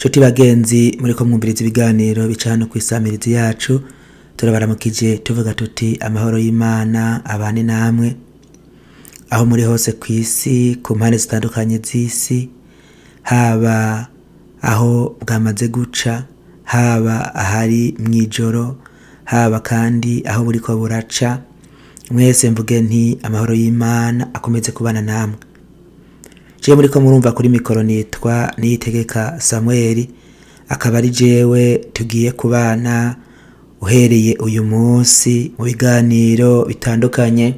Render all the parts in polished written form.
Nshuti bagenzi muriko mwumviriza ibiganiro bica hano kw'isamirizi yacu, turabaramukije tuvuga tuti amahoro y'Imana abane namwe aho muri hose kw'isi, ku mpande zitandukanye z'isi, haba aho bwamaze guca, haba ahari mw'ijoro, haba kandi aho buriko buraca, mwese mvuge nti amahoro y'Imana akomeze kubana namwe. Jewe muriko murumva kuri mikoro nitwa Niyitegeka Samuel, akaba ari jewe tugiye kubana uhereye uyu munsi mu biganiro bitandukanye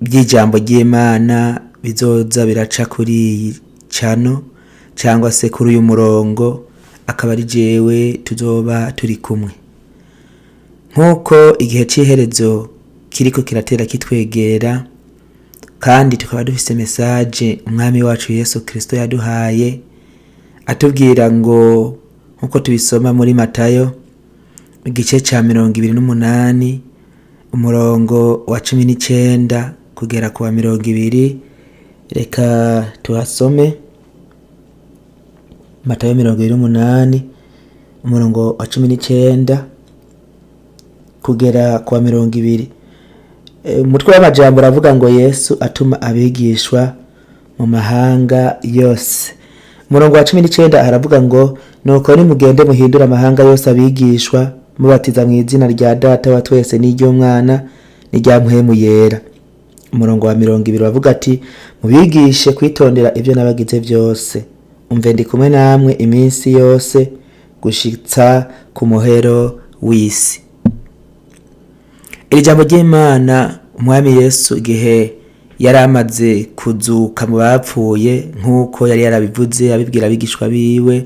by'ijambo ry'Imana bizoza biraca kuri iyi cano cyangwa se kuri uyu murongo, akaba ari jewe tuzoba turi kumwe. Nk'uko igihe c'iherezo kiriko kiratera kitwegera, kandi tukaba dufise mesaje umwami wacu Yesu Kristo yaduhaye atubwira ngo, nk'uko tubisoma muri Matayo igice ca 28 umurongo wa 19 kugera ku wa 20, reka tuhasome. Matayo 28 umurongo wa 19 kugera ku wa 20. Umutwe w'amajambo uravuga ngo Yesu atuma abigishwa mu mahanga yose. Umurongo wa 19 haravuga ngo nuko nimugende muhindure amahanga yose abigishwa, mubatiza mu izina rya Data wa twese n'iry'Umwana n'irya Mpwemu Yera. Umurongo wa 20 uravuga ati mubigishe kwitondera ibyo nabagize byose, umve ndi kumwe namwe iminsi yose gushitsa ku muhero w'isi. Iri jambo ry'Imana umwami Yesu igihe yari amaze kuzuka mu bapfuye, nk'uko yari yarabivuze abibwira abigishwa biwe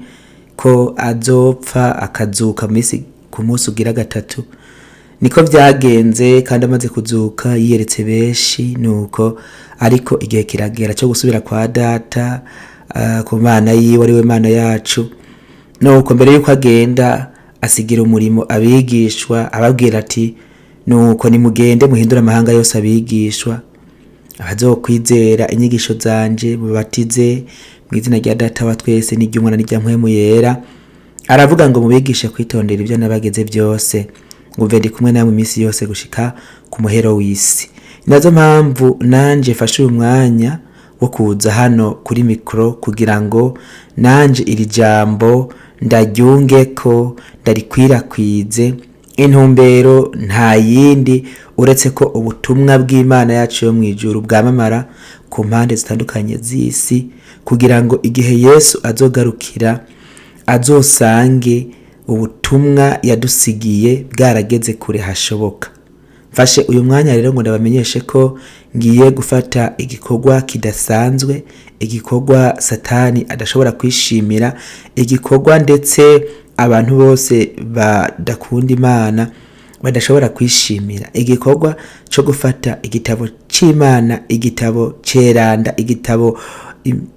ko azopfa akazuka ku munsi ugira gatatu, niko vyagenze. Kandi amaze kuzuka yiyeretse benshi, nuko ariko igihe kiragera cyo gusubira kwa Data, ku Mana yiwe ariwe Mana yacu. Nuko mbere yuko agenda asigira umurimo abigishwa, ababwira ati nuko nimugende muhindure amahanga yose abigishwa, abazokwizera inyigisho zanje mubatize mu izina rya Data wa twese n'iry'Umwana n'irya Mpwemu Yera. Aravuga ngo mubigishe kwitondera ibyo nabageze byose, ngo mve ndi kumwe namwe iminsi yose gushika ku muhero w'isi. Nazo mpamvu nanje mfashe uyu mwanya wo kuza hano kuri mikoro kugira ngo nanje iri jambo ndaryungeko, ndarikwirakw'ize. Intumbero nta yindi uretse ko ubutumwa bw'Imana yacu yo mw'ijuru bwamamara ku mpande zitandukanye z'isi, kugira ngo igihe Yesu azogarukira azosange ubutumwa yadusigiye bwarageze kure hashoboka. Mfashe uyu mwanya rero ngo ndabamenyeshe ko ngiye gufata igikorwa kidasanzwe, igikorwa Satani adashobora kwishimira, igikorwa ndetse abantu bose badakunda Imana badashobora kwishimira, igikorwa cyo gufata igitabo c'Imana, igitabo ceranda, igitabo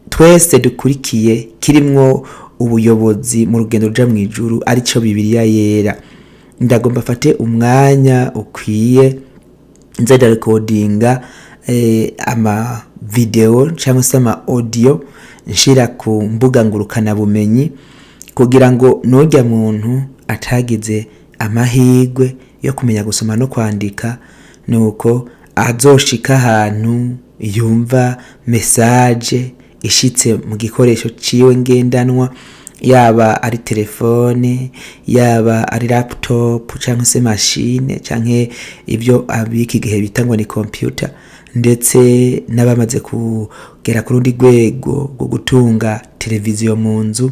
twese dukurikiye kirimwo ubuyobozi mu rugendo ruja mw'ijuru, arico Bibiliya Yera. Ndagomba afate umwanya ukwiye nze ndarekodinga ama video cyangwa se ama audio nshira ku mbuga ngurukana bumenyi, kugira ngo nurya muntu atagize amahirwe yo kumenya gusoma no kwandika, nuko azoshika ahantu yumva message ishitse mu gikoresho ciwe ngendanwa, yaba ari telefone, yaba ari laptop cyangwa se machine, canke ibyo abiki gihe bita ngo ni computer, ndetse n'abamaze kugera ku rundi rwego rwo gutunga televiziyo mu nzu,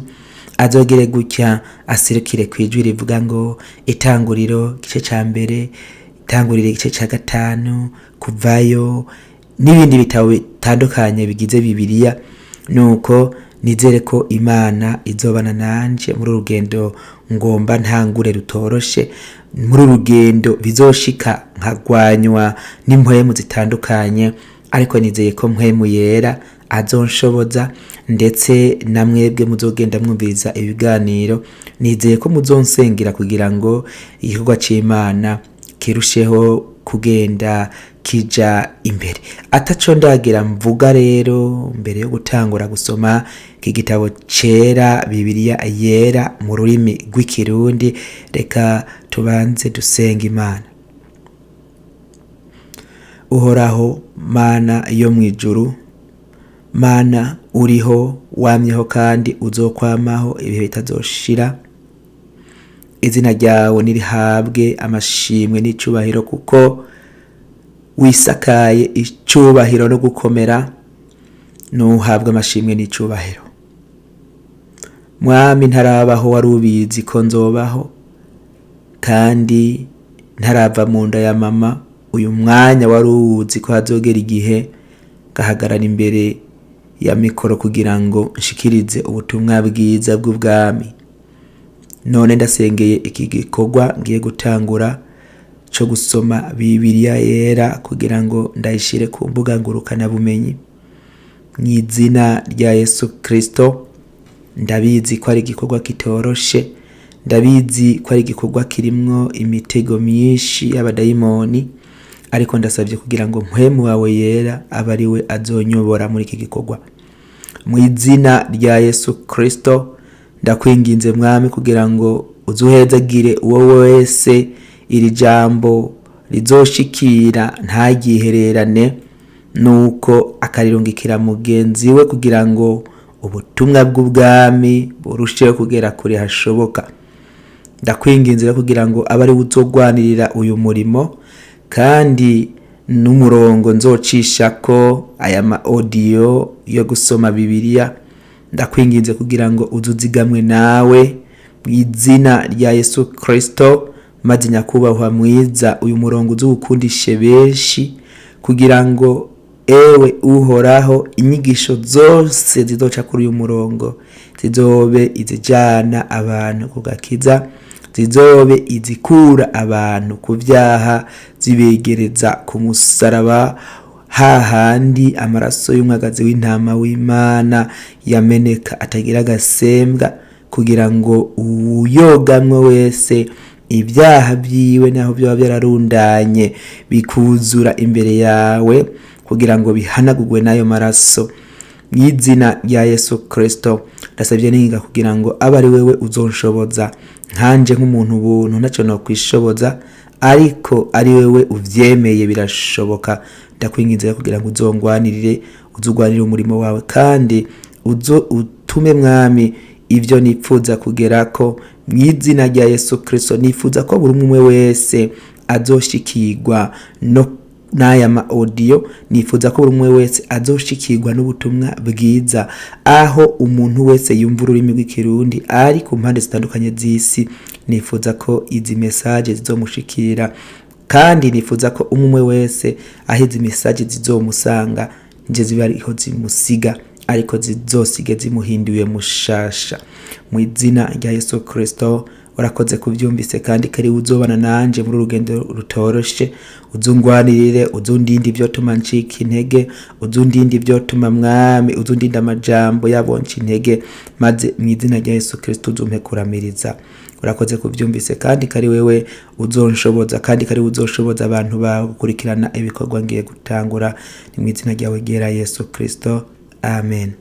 azogere gutya aserukire kw'ijwi rivuga ngo Itanguriro igice ca mbere, Itanguriro igice ca gatanu, Kuvayo n'ibindi bitabo bitandukanye bigize Bibiliya. Nuko nizere ko Imana izobana nanje muri urugendo ngomba ntangure rutoroshe, muri urugendo bizoshika nkagwanywa n'impwemu zitandukanye, ariko nizeye ko Mpwemu Yera azonshoboza, ndetse na mwebwe muzogenda mwumviriza ibiganiro, nizeye ko muzonsengera kugira ngo igikorwa c'Imana kirusheho kugenda kija imbere. Ataco ndagira mvuga rero mbere yo gutangura gusoma iki gitabo cera, Bibiliya yera mu rurimi rw'Ikirundi, reka tubanze dusenga Imana. Uhoraho Mana yo mw'ijuru, Mana uriho, wamyeho kandi uzokwamaho ibihe bitazoshira, izina ryawe nirihabwe amashimwe n'icubahiro, kuko wisakaye icubahiro no gukomera, nuhabwe amashimwe n'icubahiro. Mwami, ntarabaho wari ubizi ko nzobaho, kandi ntarava mu nda ya mama uyu mwanya wari uwuzi ko hazogera igihe ngahagarara imbere ya mikoro kugira ngo nshikirize ubutumwa bwiza bw'ubwami. None ndasengeye iki gikorwa ngiye gutangura co gusoma Bibiliya yera kugira ngo ndayishire ku mbuga ngurukanabumenyi mw'izina rya Yesu Kristo. Ndabizi ko ari igikorwa kitoroshe, ndabizi ko ari igikorwa kirimwo imitego myinshi y'abadayimoni, ariko ndasabye kugira ngo mpwemu wawe yera abe ari we azonyobora muri iki gikorwa mw'izina rya Yesu Kristo. Ndakwinginze Mwami kugira ngo uzuhezagire uwo wese iri jambo rizoshikira ntaryihererane, nuko akarirungikira mugenzi we kugira ngo ubutumwa bw'ubwami burusheho kugera kure hashoboka. Ndakwinginze rero kugira ngo abe ari we uzogwanirira uyu murimo, kandi n'umurongo nzocishako aya ma audio yo gusoma Bibiliya, ndakwinginze kugira ngo uzuzigamwe nawe mw'izina rya Yesu Kristo. Maze nyakubahwa mwiza, uyu murongo uzuwukundishe benshi, kugira ngo ewe Uhoraho inyigisho zose zizoca kuri uyu murongo zizobe izijana abantu ku gakiza, zizobe izikura abantu ku vyaha, zibegereza ku musaraba, hahandi amaraso y'umwagazi w'intama w'Imana yameneka atagira agasembwa, kugira ngo uwuyogamwe wese ibyaha vyiwe naho vyoba vyararundanye bikuzura imbere yawe, kugira ngo bihanagurwe n'ayo maraso mw'izina rya Yesu Kristo. Ndasabye ninginga kugira ngo abe ari wewe uzonshoboza, nkanje nk'umuntu ubuntu ntaco nokwishoboza, ariko ari wewe uvyemeye birashoboka. Ndakwinginze kugira ngo uzongwanirire, uzugwanire umurimo wawe, kandi uzo utume Mwami ivyo nipfuza kugerako mw'izina rya Yesu Kristo. Nifuza ko buri umwe wese azoshikirwa no n'aya ma audio, nifuza ko buri umwe wese azoshikirwa n'ubutumwa bwiza, aho umuntu wese yumva ururimi rw'Ikirundi ari ku mpande zitandukanye z'isi. Nifuza ko izi message zizomushikira, kandi nifuza ko umwe wese aho izi message zizomusanga nje ziba ariho zimusiga, ariko zizosige zimuhinduye mushasha mw'izina rya Yesu Kristo. Urakoze kuvyumvise, kandi kari uzobana nanje muri urugendo rutoroshe, uzungwanirire, uzundinde ivyotuma ncika intege, uzundinde ivyotuma Mwami, uzundinde amajambo yabonca intege, maze mw'izina rya Yesu Kristo uzumpe kuramiriza. Urakoze kuvyumvise, kandi kari wewe uzonshoboza, kandi kari uzoshoboza abantu bawe gukurikirana ibikorwa ngiye gutangura, ni mw'izina ryawe ryera Yesu Kristo, amen.